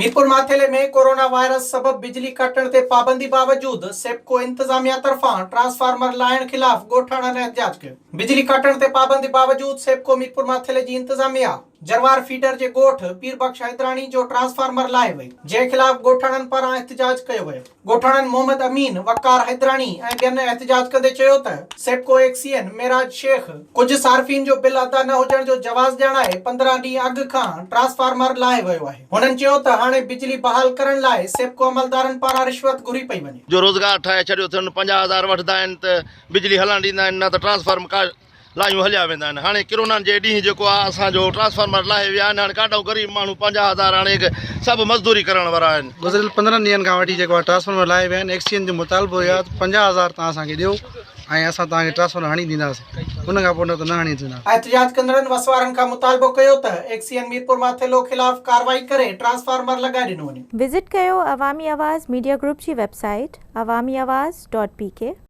ميرپور ماٿيلي ۾ corona virus سبب بجلي ڪاٽڻ تي پابندي باوجود سيپڪو انتظاميا طرفان ٽرانسفارمر لاهڻ خلاف ڳوٺاڻن احتجاج ڪيو. بجلي ڪاٽڻ تي پابندي باوجود سيپڪو ميرپور ماٿيلي جي انتظاميا جروار فيڊر جي ڳوٺ پير بخش حيدراڻي جو ٽرانسفارمر لاهي وئي، جنهن خلاف ڳوٺاڻن پاران احتجاج ڪيو ويو. ڳوٺاڻن محمد امين، وقار حيدراڻي ۽ ٻين احتجاج ڪندي چيو ته سيپڪو ايڪسيئن معراج شيخ ڪجهه صارفين جو بل ادا نه هجڻ جو جواز ڄاڻائي 15 ڏينهن اڳ کان ٽرانسفارمر لاهي ويو آهي. هنن چيو ته هاڻي بجلي بحال ڪرڻ لاء سيپڪو عملدارن پاران رشوت گهري پئي وڃي. جو روزگار ٺاهي ڇڏيو اٿن، 50,000 وٺندا آهن ته بجلي هلڻ ڏيندا آهن نه ته ٽرانسفارم ڪا لاهيون هليا ويندا آهن هاڻي ڪرونان جي ڏينهن جيڪو آهي اسان جو ٽرانسفارمر لاهي ويا آهن هاڻي ڪاڏئون غريب ماڻهو 50,000 هاڻي سڀ مزدوري ڪرڻ وارا آهن. گذريل 15 ڏينهن کان وٺي جيڪو آهي ٽرانسفارمر لاهي ويا آهن ايڪسيئن جو مطالبو اهو آهي ته 50,000 توهان اسان کي ڏيو ۽ اسان توهان کي ٽرانسفارمر هڻي ڏينداسين ان کان پوء نه ته نه هڻي ڏينداسين. احتجاج ڪندڙن وسوارن کان مطالبو ڪيو ته ايڪسيئن ميرپورماٿيلو خلاف ڪارروائي ڪري ٽرانسفارمر لڳائي ڏنو وڃي. وزٽ ڪيو عوامي آواز ميڊيا گروپ جي web site Awami Awaz dot P K.